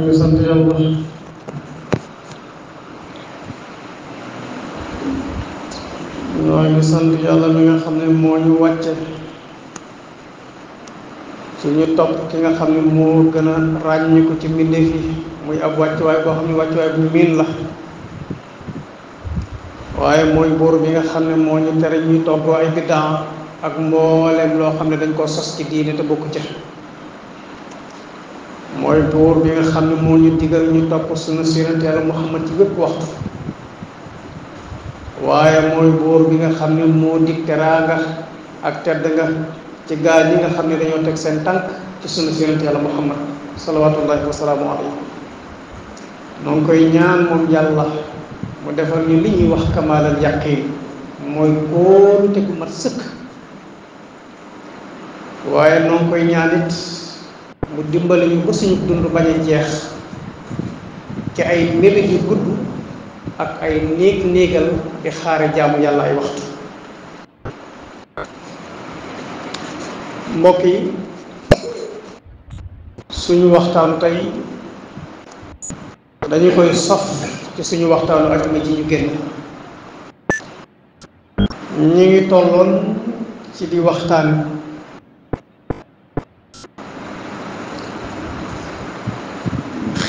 ngi sant yàlla ñoo ngi sant yàlla mi nga xam ne moo ñu wàcce suñu topp ki nga xam ne moo gën a ràññiku ci mbindeef yi muy ab wàccuwaay boo xam ne wàccuwaay bu miin la waaye mooy buur bi nga xam ne moo ñu tere ñuy toggoo ay biddaa ak mbooleem loo xam ne dañ koo sos ci diine te bokku ca mooy buur bi nga xam ne moo ñu digal ñu topp sunu yonent Yàlla Muhammad ci wépp waxtu waaye mooy buur bi nga xam ne moo dig teraanga ak tedd nga ci gaal yi nga xam ne dañoo teg seen tànk ci sunu yonent Yàlla Muhammad salawaatullahi wa salaamu alayhi noo ngi koy ñaan moom yàlla mu defal ñu li ñuy wax kamaalal yaqin mooy kóolute gu mat sëkk waaye noo ngi koy ñaan it mu dimbali ñu ba suñu dund bañ a jeex ci ay mébét yu gudd ak ay néegal di xaare jaamu yàlla ay waxtu mbokk yi suñu waxtaanu tey dañu koy sof ci suñu waxtaanu ajuma ji ñu génn ñu ngi tolloon ci di waxtaan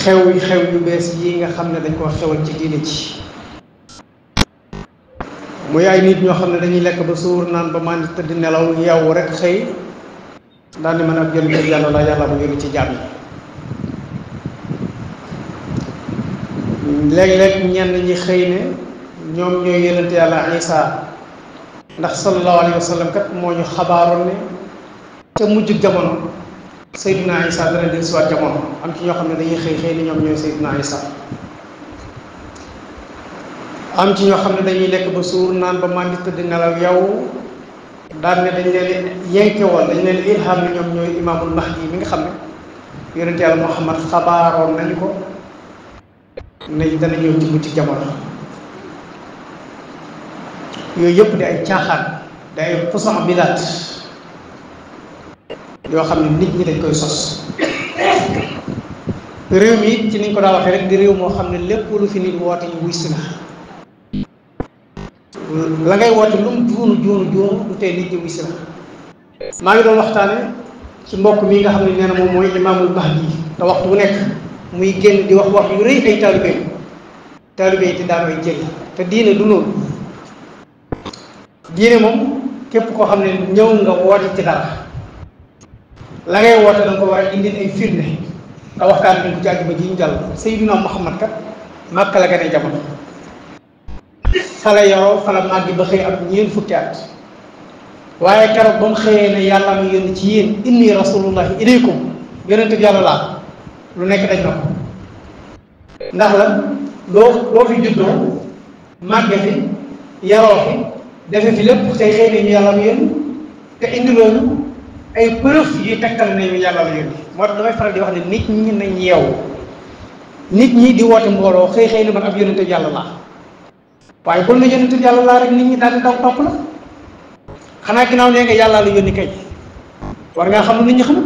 xew yu bees yi nga xam ne dañ koo xewal ci diine ji muy ay nit ñoo xam ne dañuy lekk ba suur naan ba màndi tëdd nelaw yow rek xëy daal di mën ab yonent yàlla la yàlla mu yónni ci jaam yi léeg-léeg ñenn ñi xëy ne ñoom ñooy yonent yàlla Isa ndax sallallahu alayhi wa sallam kat moo ñu xabaaroon ne ca mujjug jamono Seydina Isa dana del siwaat jamono am ci ñoo xam ne dañuy xëy ne ñoom ñooy Seydina Isa am ci ñoo xam ne dañuy lekk ba suur naan ba màndi tëdd nelaw yow daal ne dañ leen yenke woon dañ leen ilham ne ñoom ñooy imaamul mahdi mi nga xam ne yonent yàlla Muhammad xabaaroon nañu ko ne dana ñëw ci mujj jamono yooyu yëpp di ay caaxaan di ay poson bilaat yoo xam ne nit ñi dañ koy sos réew mi it ci niñ ko daa waxee rek di réew moo xam ne lépp lu fi nit woote ñu wuy si na la ngay woote lu mu juunu du tey nit ñi wuy si na maa ngi doon waxtaane ci mbokk mi nga xam ne nee na moom mooy imaamul mahdi te waxtu bu nekk muy génn di wax wax yu rëy ay taalibe yi te daanoy jël te diine du loolu diine moom képp koo xam ne ñëw nga woote ci dara la ngay woote danga ko war a indil ay firnde te waxtaan nañ ko ci àjjuma ji ñu jàll Seydina Muhammad kat Makka la gane jamono fa la yoroo fa la màggi ba xëy am ñeent fukki at waaye keroog ba mu xëyee ne yàlla ma yónni ci yéen inni rasulullahi ilaykum yonente bi yàlla laa lu nekk dañ na ko ndax la loo fi juddoo màgge fi yaroo fi defe fi lépp tey xëy ne ñu yàlla ma yónni te indi loolu ay preuve yi tegtal ne ñu yàlla la yónni moo tax damay faral di wax ne nit ñi nañ yeewu nit ñi di woote mbooloo xëy ne man ab yonente bi yàlla laa waaye bul na yonente bi yàlla laa rek nit ñi daal di daw topp la xanaa ginnaaw nee nga yàlla la yónni kay war ngaa xam lu nit ñi xamut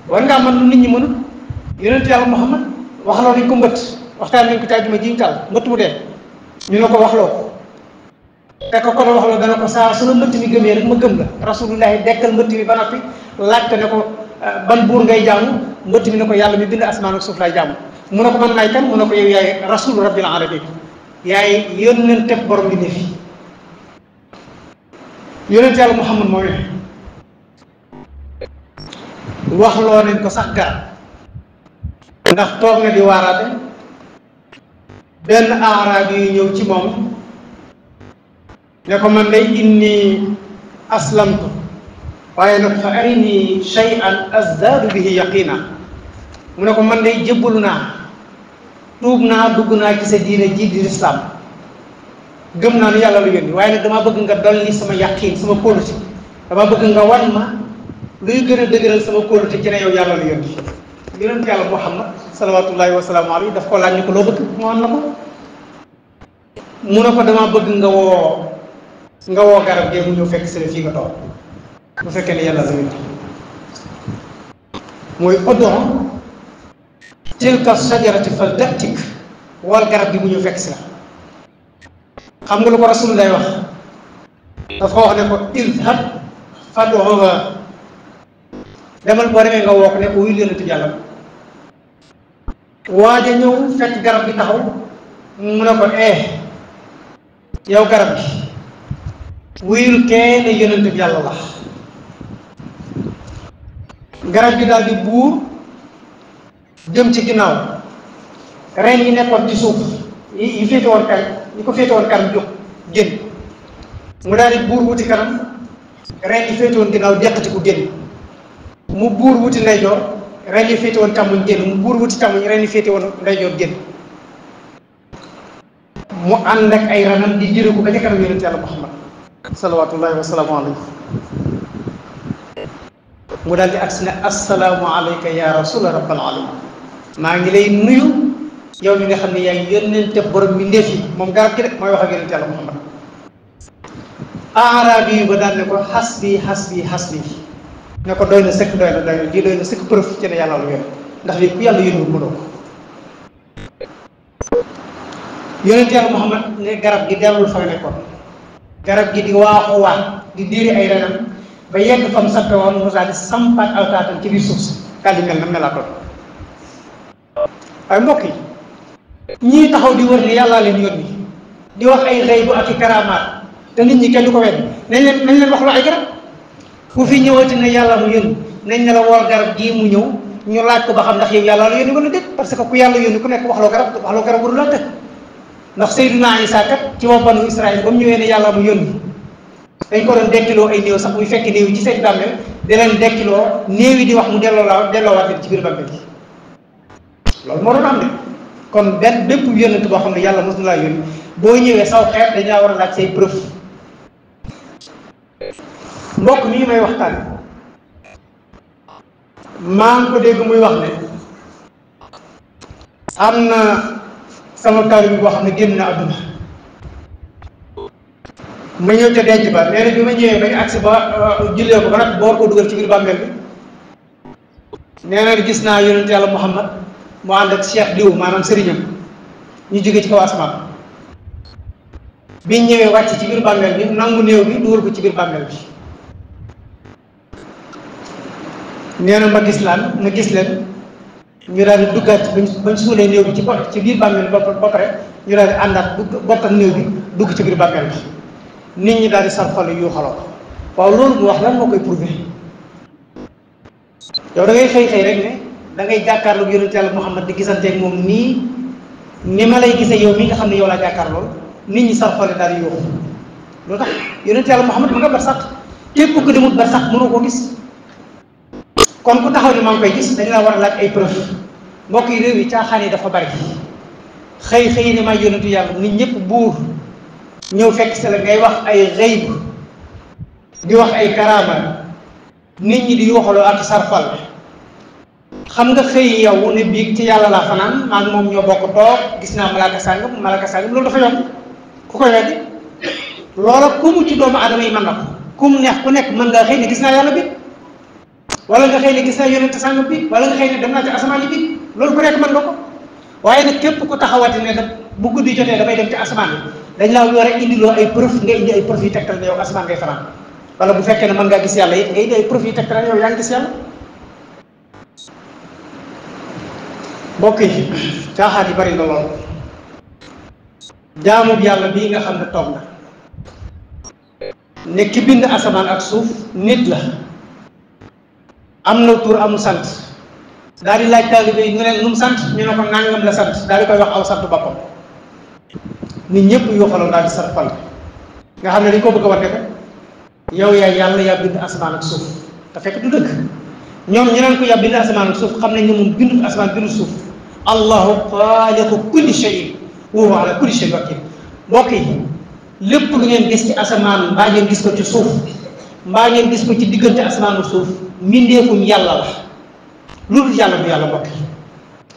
war ngaa mën lu nit ñi mënut yonente yàlla Muhammad waxloo nañ ko mbëtt waxtaan nañ ko ci àjjuma ji ñu kàll mbëtt mu dee ñu ne ko waxloo ko te ko ko waxloo dana ko saa su la mbëtt mi gëmee rek ma gëm la rasulullahi dekkal mbëtt mi ba noppi laaj ko ne ko ban buur ngay jaamu mbëtt mi ne ko yàlla mi bind asmaan ak suuf laay jaamu mu ne ko man maay kan mu ne ko yow yaay rasul rabbil alamin yaay yónnente borom bi ne fi yonent yàlla Muhammad mooy waxloo nañ ko sax garab ndax toog na di waaraate benn aaraab yu ñëw ci moom ne ko man day inni aslamtu waaye nag fa arini shay'an azdaadu bihi yaqina mu ne ko man day jébbalu naa tuub naa dugg naa ci sa diine ji di lislaam gëm naa ni yàlla lu yónni waaye nag damaa bëgg nga dolli sama yaqiin sama kóolute damaa bëgg nga wan ma luy gën a dëgëral sama kóolute ci ne yow yàlla lu yónni yonent yàlla Muhammad salawaatullahi wa salaamu alayhi daf ko laaj ni ko loo bëgg mu wan la ko mu ne ko damaa bëgg nga woo garab gee mu ñëw fekk si fii nga toog bu fekkee ne yàlla la yónni mooy odon tilka shajarati fal tatik wal garab gi mu ñu fekk si la xam nga lu ko rasulullah wax dafa wax ne ko izhab fad'uha demal boo demee nga woo ko ne ko wuyu yonent yàlla waaja ñëw fekk garab gi taxaw mu ne ko yow garab gi wuyul kee ne yonent bi yàlla la garab gi daal di buur jëm ci ginnaaw ren yi nekkoon ci suuf yi féete woon kan yi ko féete woon kanam jóg génn mu daal di buur wuti kanam ren yi féete woon ginnaaw deqati ku génn mu buur wuti ndeyjoor ren yi féete woon càmmoñ génn mu buur wuti càmmoñ ren yi féete woon ndeyjoor génn mu ànd ak ay ranam di jëre ko ba ca kanam yonent yàlla Muhammad salawaatullahi wa salaamu alayhi mu daal di agsi ne assalaamu alayka ya rasula rabbal alamin maa ngi lay nuyu yow mi nga xam ne yaa ngi yónnente borom mi ndéef yi moom garab gi rek mooy wax ak yonent yàlla Muhammad arabi yu ba daan ne ko hasbi hasbi hasbi ne ko doy na sëkk doy na lii doy na sëkk preuve ci ne yàlla lu yónni ndax lii ku yàlla yónni mënoo ko yonent yàlla Muhammad ne garab gi dellul fa nekkoon garab gi di waaxuwaat di diiri ay renam ba yegg fam sappe woon mu daal di sampaat aw taatam ci biir suuf si daal di mel na melaatoon waaye mbokk yi ñii taxaw di wër ne yàllaa leen yónni di wax ay xëy bu ak i karamaat te nit ñi kenn du ko wedd nañ leen wax lu ay garab ku fi ñëwati ne yàlla mu yónni nañ ne la wool garab gii mu ñëw ñu laaj ko ba xam ndax yow yàlla la yónni wala déet parce que ku yàlla yónni ku nekk waxloo garab waru la tëj ndax Seydina Isa kat ci waa banu Israël ba mu ñëwee ne yàlla mu yónni dañ ko doon dekkiloo ay néew sax muy fekk néew yi ci seen bàmmeel di leen dekkiloo néew yi di wax mu delloowaat leen ci biir bàmmeel gi loolu moo doon am de kon bépp yónnent boo xam ne yàlla mos na laa yónni boo ñëwee saw xeet dañ laa war a laaj say preuve mbokk mii may waxtaan maa ngi ko dégg muy wax ne am na sama taalibe bi boo xam ne génn na àdduna ma ñëw ca denc ba nee na bi ma ñëwee ba ñu agsi ba jullee ko ba nag boor koo dugal ci biir bàmmeel bi nee na gis naa yonent yàlla Muhammad mu ànd ak cheikh diw maanaam sëriñam ñu jóge ci kaw asamaan biñ ñëwee wàcc ci biir bàmmeel bi nangu néew bi dugal ko ci biir bàmmeel bi nee na ma gis leen ñu daal di duggaat bañ suulee néew bi ci biir bàmmeel ba pare ñu daal di àndaat bokk ak néew bi dugg ci biir bàmmeel bi nit ñi daal di sarxal yu xaloo waaw loolu mu wax lan moo koy prouvé yow da ngay xëy rek ne da ngay jàkkaarloog yonent yàlla Muhammad di gisanteeg moom nii ni ma lay gisee yow mi nga xam ne yow laa jàkkaarlool nit ñi sarxale daal di yóbbu loo tax yonent yàlla Muhammad ma nga bar sax képp ku demut bar sax mënoo koo gis kon ku taxaw ni maa ngi koy gis dañ laa war a laaj ay preuve mbokk yi réew yi caaxaan yi dafa bari xëy ne may yonentu yàlla nit ñëpp buur ñëw fekk si la ngay wax ay xëyb di wax ay karaama nit ñi di yuuxaloo ak sarfal xam nga xëy yow ne biig ci yàlla laa fanaan maa ngi moom ñoo bokk toog gis naa malaka sàngam loolu dafa yomb ku koy weddi loola ku mu ci doomu aadama yi mën na ko ku mu neex ku nekk mën nga xëy ne gis naa yàlla bi wala nga xëy ne gis naa yonent sàngam bi wala nga xëy ne dem naa ci asamaan yi bi loolu ku nekk mën nga ko waaye nag képp ku taxawati ne bu guddi jotee damay dem ci asamaan bi dañ laa war a indiloo ay preuve nga indi ay preuve yu tegtal ne yow asamaan ngay fanaan wala bu fekkee ne mën ngaa gis yàlla it nga indi ay preuve yu tegtal ne yow yaa ngi gis yàlla mbokk yi caaxaan yi bari na lool jaamu yàlla bii nga xam ne toog na ne ki bind asamaan ak suuf nit la am na tur amul sant daal di laaj taalibe yi ñu ne nu mu sant ñu ne ko nangam la sant daal di koy wax aw sant boppam nit ñëpp yoo xaloon daal di sarfal nga xam ne dañ ko bëgg a wane ko yow yaa yàlla yaa bind asamaan ak suuf te fekk du dëgg ñoom ñu naan ko yaa bind asamaan ak suuf xam nañ ne moom bindut asamaan bindut suuf allahu xaaliqu kulli shay'in wa huwa ala kulli shay'in wakiil mbokk yi lépp lu ngeen gis ci asamaan mbaa ngeen gis ko ci suuf mbaa ngeen gis ko ci diggante asamaan ak suuf mbindeefum yàlla la lu dul yàlla du yàlla mbokk yi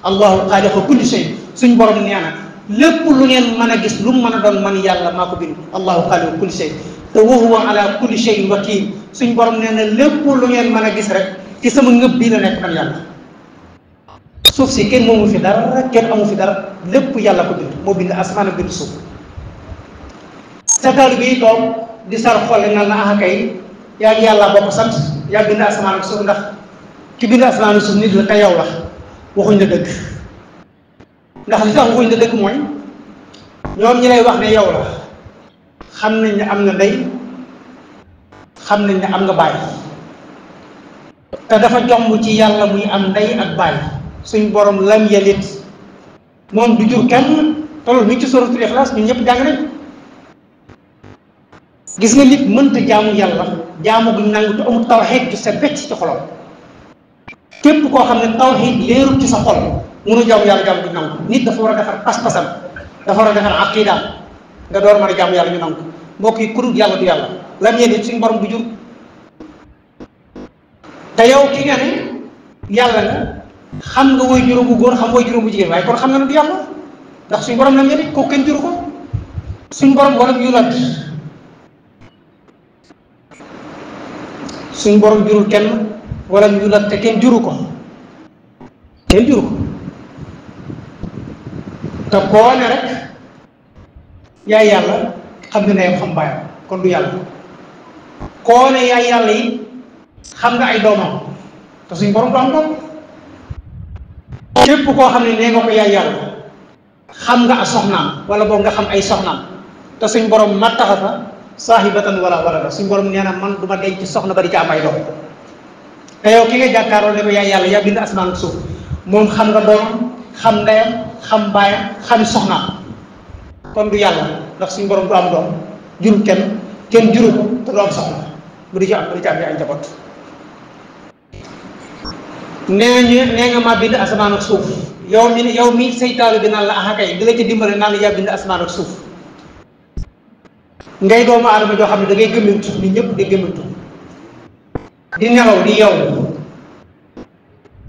allahu xaaliqu kulli shay'in suñ borom nee na lépp lu ngeen mën a gis lu mu mën a doon man yàlla maa ko bind allahu xaaliqu kulli shay'in te wa huwa ala kulli shay'in wakiil suñ borom nee na lépp lu ngeen mën a gis rek ci sama ngëb bii la nekk man yàlla suuf si kenn moomu fi dara kenn amu fi dara lépp yàlla ko bind moo bind asamaan ak bind suuf sa taalibe bi toog di sar xolle naan na axa kay yaa ngi yàlla bokk sant yaa bind asamaan ak suuf ndax ki bind asamaan ak suuf nit la te yow la waxuñ la dëgg ndax li tax waxuñ la dëgg mooy ñoom ñi lay wax ne yow la xam nañ ne am nga ndey xam nañ ne am nga baay te dafa jomb ci yàlla muy am ndey ak baay suñ borom lam yalit moom du jur kenn te loolu mi ngi ci suratul Ixlaas ñun ñëpp jàng nañ gis nga nit mënta jaamu yàlla jaamu guñ nangu te amul tawxiid ju set wecc ci xolam képp koo xam ne tawxiid leerul ci sa xol mënu jaamu yàlla jaamu guñ nangu nit dafa war a defar pas-pasam dafa war a defar aqidaam nga door mën a jaamu yàlla ñu nangu mbokk yi kurut yàlla du yàlla lam yalit suñ borom du jur te yow ki nga ne yàlla nga xam nga woy juróom bu góor xam woy juróom bu jigéen waaye kon xam nga ne du yàlla ndax suñ borom lam yalit kooku kenn juru ko suñ borom walam yulat suñ borom jurul kenn walam yulat te kenn juru ko te koo ne rek yaay yàlla xam nga ne xam bàyyam kon du yàlla koo ne yaay yàlla yi xam nga ay doomam te suñ borom du am doom képp koo xam ne nee nga ko yaay yàlla xam nga a soxnaam wala boog nga xam ay soxnaam te suñ borom mattaxasa saahibatan wala walada suñ borom nee na man du ma denc soxna ba di ca am ay doom te yow ki nga jàkkaarloo ne ko yaay yàlla yaa bind asamaan ak suuf moom xam nga doomam xam ndeyam xam baayam xam soxnaam kon du yàlla ndax suñ borom du am doom jurul kenn juru ko te du am soxna bu di ci am ay njaboot nee nga maa bind asamaan ak suuf yow mi say taalu bi naan la axa kay di la ci dimbale naan la yaa bind asamaan ak suuf ngay doomu aadama joo xam ne da ngay gëmmantu ni ñëpp di gëmmantu di nelaw di yow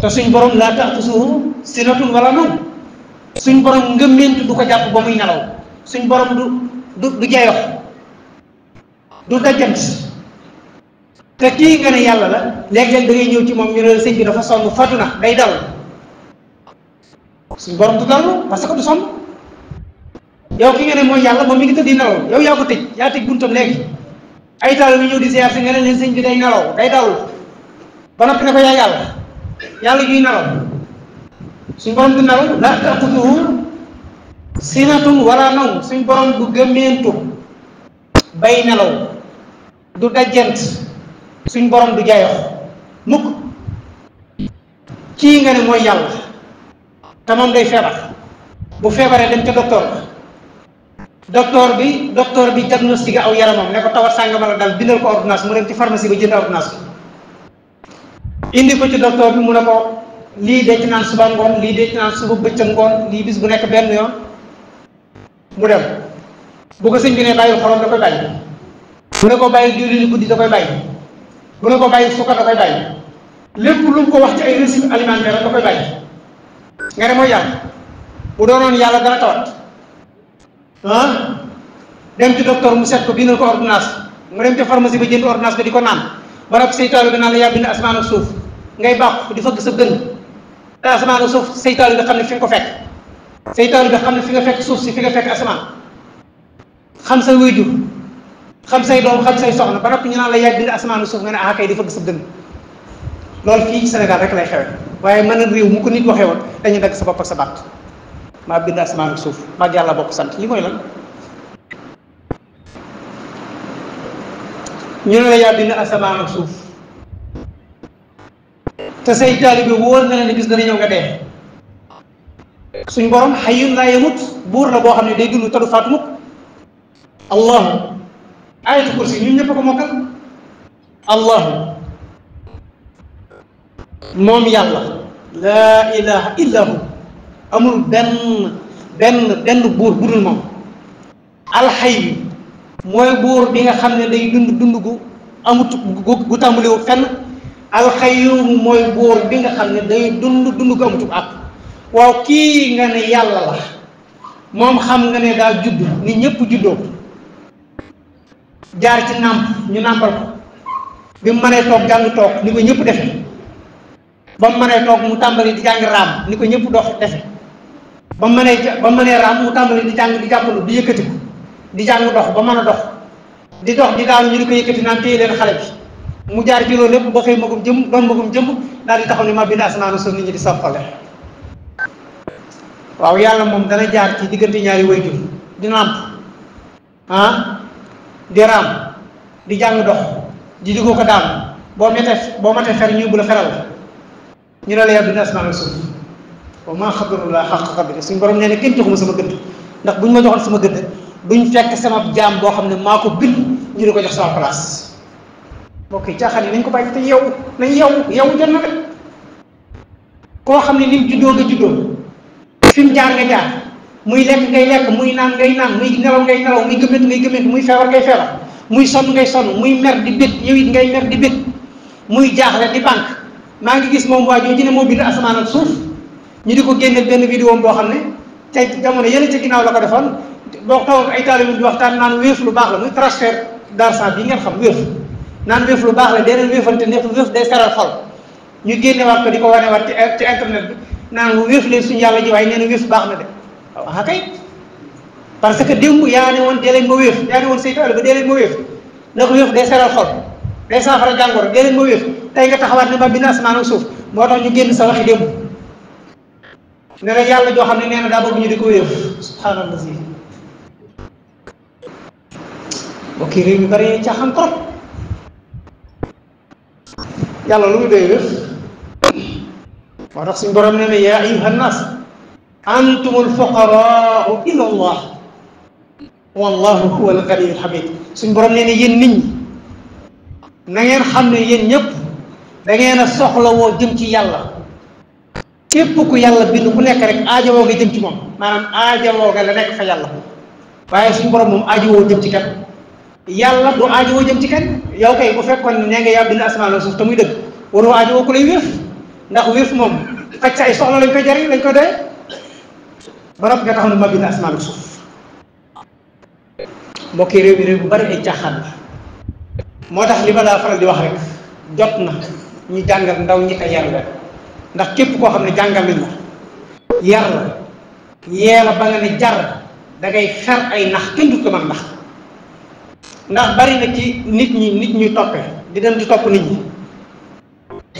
te suñ borom laa ta'xuzuhu sinatun wala nawm suñ borom ngëmmantu du ko jàpp ba muy nelaw suñ borom du jeyox du dajant te kii nga ne yàlla la léeg-léeg da ngay ñëw ci moom ñu ne sëñ bi dafa sonn fatu na day dal suñ borom du dallu parce que du sonn yow ki nga ne mooy yàlla moom mi ngi tëdd di nelaw yow yaa ko tëj yaa tëj buntam léegi ay taal yu ñëw di ziar si nga ne leen sëñ bi day nelaw day dallu ba noppi ne ko yaa yàlla yuy nelaw suñ borom du nelaw laa ta'xuzuhu sinatun wala nawm suñ borom du gëmmeentu bay nelaw du dajjant suñ borom du jaayox mukk kii nga ne mooy yàlla te moom day feebar bu feebaree dem ca docteur bi diagnostiqué aw yaramam ne ko tawat sàngama la dal bindal ko ordonnance mu dem ci pharmacie ba jënd ordonnance bi indi ko ci docteur bi mu ne ko lii de ci naan suba ngoon lii de ci naan suba bëccëg ngoon lii bis bu nekk benn yoon mu dem bu ko sëñ bi ne bàyyil xorom da koy bàyyi bu ne ko bàyyi diwlin guddi da koy bàyyi bu ne ko bàyyi sukkar da koy bàyyi lépp lu mu ko wax ci ay régime alimentaire da koy bàyyi nga ne mooy yàlla bu doonoon yàlla dana tawat dem ci docteur mu seet ko bindal ko ordonnance mu dem ci pharmacie ba jënd ordonnance ba di ko naan ba nag seytaane bi naan la yaa bind asamaan ak suuf ngay bàqu di fëgg sa dënn te asamaan ak suuf seytaane bi xam ne fi nga ko fekk seytaane bi xam ne fi nga fekk suuf si fi nga fekk asamaan xam say waajur xam say doom xam say soxna ba noppi ñu naan la yaa bind asamaan ak suuf nga ne ah kay di fëgg sa dënn loolu fii ci Sénégal rek lay xewe waaye mën na réew mu ko nit waxee woon dañu dagg sa bopp ak sa baat maa bind asamaan ak suuf maa yàlla bokk sant li mooy lan ñu ne la yaa bind asamaan ak suuf te say taalibe wóor na ne bis dana ñëw nga dee suñ borom hayyun laa yamut buur la boo xam ne day dund te du faatu mukk allahu ayatu kursi ñun ñëpp ko mokkal allahu moom yàlla laa ilaha illa hu amul benn buur bu dul moom alxayyu mooy buur bi nga xam ne day dund gu amut gu tàmbaliwu fenn alxayyuum mooy buur bi nga xam ne day dund gu amutu ak waaw kii nga ne yàlla la moom xam nga ne daa judd ni ñëpp juddoo jaar ci nàmp ñu nàmpal ko bi mu mënee toog jàng toog ni ko ñëpp defe ba mu mënee toog mu tàmbali di jàng raam ni ko ñëpp dox defe ba mu mënee raam mu tàmbali di jàng di jàppalu di yëkkatiku di jàng dox ba mën a dox di dox di daanu ñu di ko yëkkati naan téye leen xale bi mu jaar ci loolu lépp ba xëy magum jëm doon magum jëm daal di taxaw ni ma bind asamaan suuf nit ñi di soppale. waaw yàlla moom dana jaar ci diggante ñaari wayjur di nàmp di raam di jàng dox di digoo ko daanu boo matee fer ñu bu la feral ñu ne la yaa bind asamaan suuf wa maa xadarullah xaq qadri suñu borom nee na kenn joxuma sama gëdd ndax buñ ma joxoon sama gëdd duñ fekk sama jaam boo xam ne maa ko bind ñu di ko jox sama place. mbokk yi caaxaan yi nañ ko bàyyi te yow nañ yow jot na de koo xam ne ni mu juddoo nga juddoo fi mu jaar nga jaar muy lekk ngay lekk muy naan ngay naan muy nelaw ngay nelaw muy gëmmentu ngay gëmmentu muy feebar ngay feebar muy sonn ngay sonn muy mer di bét yow it ngay mer di bét muy jaaxle di banque maa ngi gis moom waa jooju ne moo bind asamaan ak suuf ñu di ko génneel benn vidéo boo xam ne te jamono yële ca ginnaaw la ko defoon boo tawoon ay taalibe di waxtaan naan wéef lu baax la muy transfert d'argent bi ngeen xam wéef naan wéef lu baax la dee leen wéefante nekk wéef day seral xol ñu génnewaat ko di ko wanewaat ci internet bi naan wéef leen suñu yàlla ji waaye nee na wéef baax na de waaw kay parce que démb yaa ne woon dee leen ma wéef yaa ne woon say taalibe ba dee leen ma wéef ndax wéef day seral xol day saafara jàngoro dee leen ma wéef tey nga taxawaat ne ma bind asamaan ak suuf moo tax ñu génn sa waxi démb ne la yàlla joo xam ne nee na daa bëgg ñu di ko wéef subhaanallah si bokki réew mi bari caaxaan trop yàlla lu mu doy wéef moo tax suñu borom nee na yaa ayyuha nnaas antumul fuqaraau ila allah wallahu huwa alganiyul hamid suñu borom nee na yéen nit ñi na ngeen xam ne yéen ñëpp da ngeen a soxlawoo jëm ci yàlla képp ku yàlla bind ku nekk rek aajowoo nga jëm ci moom maanaam aajowoo nga la nekk fa yàlla waaye suñu borom moom aajowoo jëm ci kenn yàlla du aajowoo jëm ci kenn yow kay bu fekkoon ne nee nga yaa bind asamaan ak suuf te muy dëgg waroo aajowoo ku lay wéef ndax wéef moom faj sa ay soxla lañ koy jariñ lañ koy doy ba noppi nga taxaw ne ma bind asamaan ak suuf mbokki réew mi réew bu bari ay caaxaan la moo tax li ma daa faral di wax rek jot na ñu jàngal ndaw ñi te yar la ndax képp koo xam ne jàngal nañ la yar la yee la ba nga ne jar da ngay fer ay nax kenn du ko mën ndax bari na ci nit ñuy toppee di dem di topp nit ñi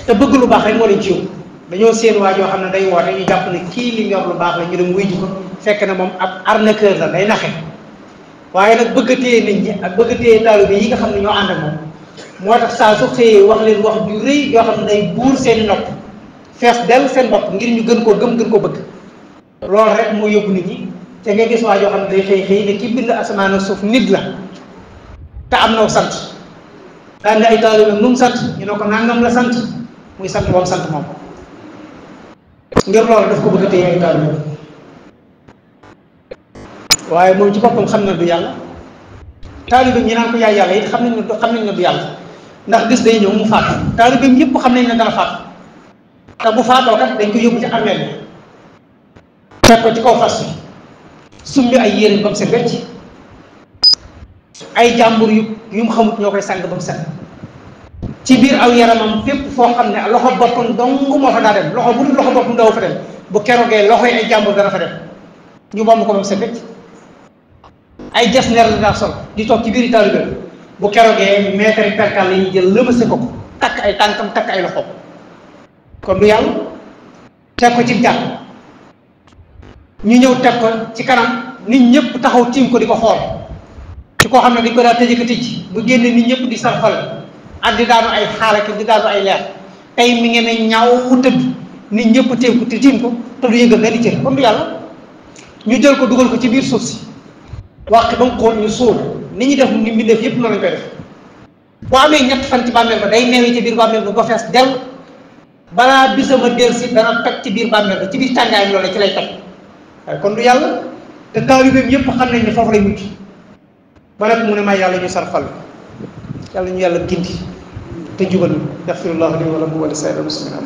te bëgg lu baax rek moo leen ci yóbbu dañoo seen waa joo xam ne day woote ñu jàpp ne kii li yor lu baax la ñu dem wuy ji ko fekk na moom ab arnaqueur la day naxe waaye nag bëgg a téye nit ñi ak bëgg a téye taalibe yi nga xam ne ñoo ànd ak moom moo tax saa su xëyee wax leen wax ju rëy yoo xam ne day buur seen nopp fees dell seen bopp ngir ñu gën koo gëm gën koo bëgg loolu rek moo yóbbu nit ñi te nga gis waa joo xam ne day xëy ne ki bind asamaan ak suuf nit la te am na sant daan ne ay taalibe nu mu sant ñu ne ko nangam la sant muy sant moom sant moom ngir loolu daf ko bëgg a téye ay taalibe waaye moom ci boppam xam na du yàlla taalibe ñi naan ko yaay yàlla it xam nañ ne du yàlla ndax bis day ñëw mu faatu taalibe ñëpp xam nañ ne dana faatu te bu faatoo kat dañ ko yóbbu ci armeel bi fekk ko ci kaw fas bi summi ay yére ba mu set wecc ay jàmbur yu mu xamut ñoo koy sang ba mu set ci biir aw yaramam fépp foo xam ne loxo boppam dong moo fa daa dem loxo bu dul loxo boppam daw fa dem bu keroogee loxo yi ay jàmbur dana fa dem ñu bomb ko ba mu set wecc ay jas neer la daa sol di toog ci biir taalibe bu keroogee mètre perkal la ñuy jël lëmase ko takk ay tànkam takk ay loxoom kon du yàlla teg ko ci jàpp ñu ñëw teg ko ci kanam nit ñëpp taxaw tiim ko di ko xool ci koo xam ne dañ ko daa tëjee ko tëj bu génne nit ñëpp di sar xol ak di daanu ay xaalaki di daanu ay leer tey mi ngeen ne ñaaw tëdd nit ñëpp tiim ko te tiim ko te du yëngal benn cër kon du yàlla ñu jël ko dugal ko ci biir suuf si wax ba mu xool ñu suul ni ñuy def ni mu def yëpp noonu lañ koy def boo amee ñett fan ci bàmmeel ba day neewi ci biir bàmmeel ba ba fees del balaa bisama del si dana toj ci biir bàmmeel ba ci biir tàngaayam loolu ci lay toj waaye kon du yàlla te taalibeem yëpp xam nañ ne foofu lay mujj ba nag mu ne maa yàlla ñu sarfal yàlla ñu yàlla gindi te jubal ñu yaxfirullahu li wa lakum wa li saa'iril muslimiin